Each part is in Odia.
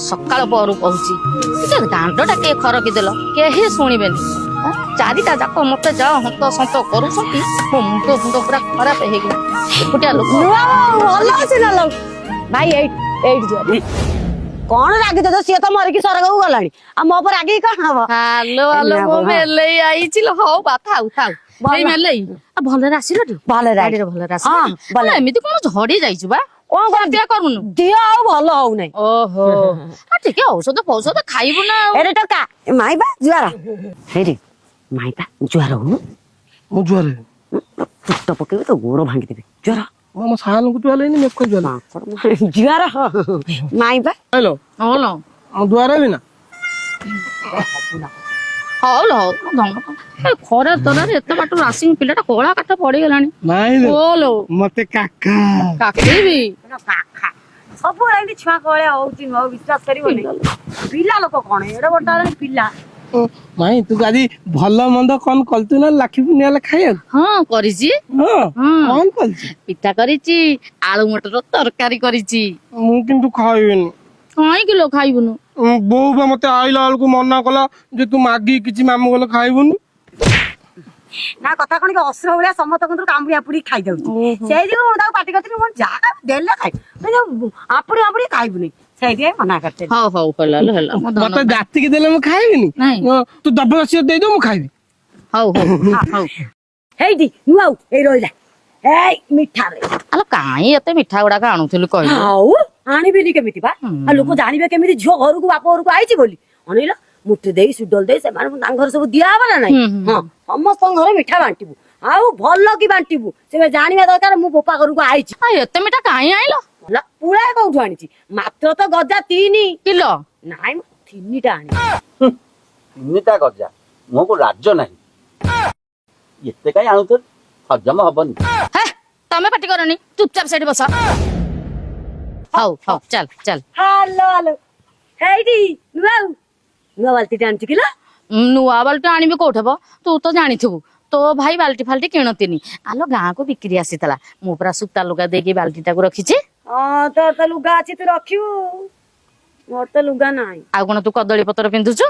ସକାଳ ପହରୁ କହୁଛି, ଟିକେ ଦାଣ୍ଡଟା କିଏ ଖରକି ଦେଲ, କେହି ଶୁଣିବେନି। ଆଁ? ଚାରିଟା ଯାକ ମତେ ଯାଅ ହନ୍ତ ସନ୍ତ କରୁଛନ୍ତି, ମୋ ମୁଣ୍ଡ ଫୁଣ୍ଡ ପୁରା ଖରାପ ହେଇଗଲା। ଏକୁଟିଆ ଲୋକ। ନୂଆ ବୋଉ, ଭଲ ଅଛି ନା ଲୋ? ଭାଇ, ଏଇଠି ଏଇଠି ଜୁହାର। କଣ ରାଗିଛ ତ? ସିଏ ତ ମରିକି ସରଗକୁ ଗଲାଣି, ଆଉ ମୋ ଉପରେ ରାଗିକି କଣ ହବ? ହାଲୋ ହାଲୋ, ନା ମୋ ବୋଉ, ହଁ। ମେଲେଇ ଆଇଛି ଲୋ। ହଉ ବା, ଥାଉ ଥାଉ। ଭଲ। ଏଇ ମେଲେଇ, ଆଉ ଭଲରେ ଆସିଲ ଟି? ଭଲରେ ଆଇଲି। ଗାଡିରେ ଭଲରେ ଆସିଲ? ହଁ, ଭଲରେ। ଏମିତି କଣ ଝଡି ଯାଇଛୁ ବା? କଣ କର? ଖିଆପିଆ କରୁନୁ? ଦିହ ଆଉ ଭଲ ହଉନାହିଁ। ଓହୋ, ଆଉ ଟିକେ ଔଷଧ ଫୌଷଧ ଖାଇବୁ ନା ଆଉ। ଏରେ ଟକା, ମାଇପା ଜୁହାର ହେଇରେ, ମାଇପା ଜୁହାର ହଉନୁ। ମୁଁ ଜୁହାର? ଚୁଟ ପକେଇବି ତ ଗୋଡ ଭାଙ୍ଗିଦେବି, ଜୁହାର। ମୁଁ ଆମ ସାଲଙ୍କୁ ଜୁହାର ହେଇନି, ମେକ ଜୁହାର। ମାଙ୍କଡ, ଜୁହାର ମାଇପା। ହ୍ୟାଲୋ। ହଉ ଲୋ। ମୁଁ ଜୁହାର ହେବି ନା? ହଉ ଲୋ, ହଉ ଧନ। ଏ ଖରା ତରାରେ ଏତେ ବାଟରୁ ଆସିକି ପିଲାଟା କଳା କାଠ ପଡିଗଲାଣି। ନାଇଁ ଲୋ। ଓ ଲୋ। ମତେ କାକା। କାକେଇବି। ସବୁବେଳେ ଏମିତି ଛୁଆ ଭଳିଆ ହଉଛି, ଆଉ ବିଶ୍ୱାସ କରିବନି, ପିଲା ଲୋକ କଣ ଏଡେ ବଡ ହେଲାଣି ପିଲା। ମାଇଁ, ତୁ ଆଜି ଭଲ ମନ୍ଦ କଣ କଲୁ ନା ଲାଖି ପୁନିଆ ହେଲେ ଖାଇବାକୁ? ହଁ, କରିଛି। ହଁ? ହଁ। କଣ କରିଛି? ପିଠା କରିଛି, ଆଳୁ ମଟର ତରକାରୀ କରିଛି। ମୁଁ କିନ୍ତୁ ଖାଇବିନି। କାହିଁକି ଲୋ ଖାଇବୁନୁ? ବୋଉ ବା ମତେ ଆଇଲା ବେଳକୁ ମନା କଲା ଯେ ତୁ ମାଗି କିଛି ମାମୁଁ ଗଲେ ଖାଇବୁନି। ନା, କଥା କଣ କି, ଅସୁର ଭଳିଆ ସମସ୍ତଙ୍କ କାମୁଡି ଆପୁଡି ଖାଇଯାଉଛି। ସେଇ ଯୋଗୁ ମୁଁ ତାକୁ ପାଟି କରିଥିଲି, ମୁଁ ଯାହା ଦେଲେ ଖାଇବୁ, ଆପୁଡି ଆପୁଡି ଖାଇବୁନି, ସେଇଥିପାଇଁ ମନା କରିଥିଲି। ହଉ ହଉ, ହେଲା ଲୋ, ହେଲା ମୋ ଧନ। ମତେ ଜାତିକି ଦେଲେ ମୁଁ ଖାଇବିନି। ନାଇଁ। ତୁ ଜବରଦସ୍ତି ଦେଇଦେ, ମୁଁ ଖାଇବି। ହଉ ହଉ ହଉ। ହେଇଟି ନୂଆ ଆଉ ଏଇ ରହିଲା, ଏଇ ମିଠା ରହିଲା। ଆଲୋ, କାଇଁ ଏତେ ମିଠା ଗୁଡାକ ଆଣୁଥିଲୁ କହିଲୁ? ଆଉ ଆଣିବିନି କେମିତି ବା? ଆଉ ଲୋକ ଜାଣିବେ କେମିତି ଝିଅ ଘରକୁ ବାପ ଘରକୁ ଆଇଛି ବୋଲି? ଅନେଇଲ, ମୁଠି ଦେଇ ସୁଡଲ ଦେଇ ସେମାନେ ତାଙ୍କ ଘରେ ସବୁ ଦିଆହବ ନା ନାଇଁ? ହୁଁ, ହୁଁ। ହଁ, ସମସ୍ତଙ୍କ ଘରେ ମିଠା ବାଣ୍ଟିବୁ, ଆଉ ଭଲ କି ବାଣ୍ଟିବୁ। ସେ ଜାଣିବା ଦରକାର ମୁଁ ବୋପା ଘରକୁ ଆଇଛି। ଆଉ ଏତେ ମିଠା କାଇଁ ଆଣିଲ? ଭଲ ପୁଳାଏ କୋଉଠୁ ଆଣିଛି? ମାତ୍ର ତ ଗଜା 3 କିଲୋ। ନାଇଁ ମ, ତିନିଟା ଆଣିଛି। ତିନିଟା ଗଜା, ମୁହଁକୁ ଲାଜ ନାହିଁ? ଏତେ କାଇଁ ଆଣୁଥିଲୁ? ହଜମ ହବନି। ହେ, ତମେ ପାଟି କରନି, ଚୁପଚାପ ସେଠି ବସ। ହଉ ହଉ, ଚାଲ ଚାଲ। ହାଲୋ ହାଲୋ, ହେଇଟି ନୂଆ ଆଉ ନୂଆ ବାଲ୍ଟିଟା ଆଣିଛୁ କିଲୋ? ନୂଆ ବାଲ୍ଟି ଆଣିବି କୋଉଠି ହବ? ତୁ ତ ଜାଣିଥିବୁ ତୋ ଭାଇ ବାଲ୍ଟି ଫାଲ୍ଟି କିଣନ୍ତିନି। ଆଲୋ, ଗାଁକୁ ବିକ୍ରି ଆସିଥିଲା, ମୁଁ ପୁରା ସୂତା ଲୁଗା ଦେଇକି ବାଲ୍ଟିଟାକୁ ରଖିଛି। ହଁ, ତୋର ତ ଲୁଗା ଅଛି, ତୁ ରଖିବୁ, ମୋର ତ ଲୁଗା ନାହିଁ। ଆଉ କଣ ତୁ କଦଳୀ ପତ୍ର ପିନ୍ଧୁଛୁ?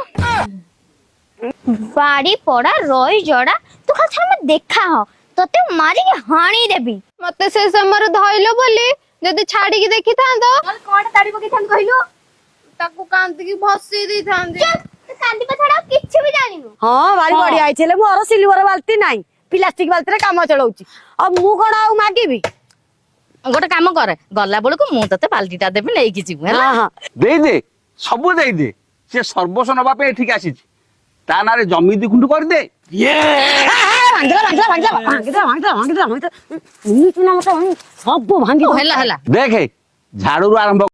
ବାଡି ପଡା ରଇ ଜଡା, ତୁ ଖାଲି ଥରେ ମତେ ଦେଖା ହ, ତତେ ମାରିକି ହାଣି ଦେବି। ମତେ ସେ ସମୟରେ ଧଇଲ ବୋଲି, ଯଦି ଛାଡିକି ଦେଖିଥାନ୍ତ, କଣଟା ତାଡି ପକେଇଥାନ୍ତୁ କହିଲୁ? ତାକୁ କାନ୍ଦିକି ଭସେଇ ଦେଇଥାନ୍ତି। ତୁ କାନ୍ଦିବା ଛଡା ଆଉ କିଛି ବି ଜାଣିନୁ। ହଁ, ଭାରି ବଢିଆ ହେଇଛି। ହେଲେ ମୋର ସିଲଭର ବାଲ୍ଟି ନାହିଁ, ପ୍ଲାଷ୍ଟିକ ବାଲ୍ଟିରେ କାମ ଚଳଉଛି, ଆଉ ମୁଁ କଣ ଆଉ ମାଗିବି? ଗୋଟେ କାମ କରେ, ଗଲା ବେଳକୁ ମୁଁ ତତେ ବାଲ୍ଟିଟା ଦେବି, ନେଇକି ଯିବୁ, ହେଲା? ହଁ ହଁ। ଦେଇଦେ, ସବୁ ଦେଇଦେ। ସେ ସର୍ବସ୍ୱ ନବା ପାଇଁ ଏଠିକି ଆସିଛି, ତା ନାଁରେ ଜମି ଦି ଖୁଣ୍ଡ କରିଦେ। ଭାଙ୍ଗିଦେଲା, ଭାଙ୍ଗିଦେଲା, ଭାଙ୍ଗିଦେଲା, ଭାଙ୍ଗିଦେଲା, ଭାଙ୍ଗିଦେଲା, ଭାଙ୍ଗିଦେଲା, ଭାଙ୍ଗିଦେଲା। ଶୁଣିଛୁ ନା ମତେ? ସବୁ ଭାଙ୍ଗି ହେଲା ହେଲା। ଦେଖେ, ଝାଡୁରୁ ଆରମ୍ଭ।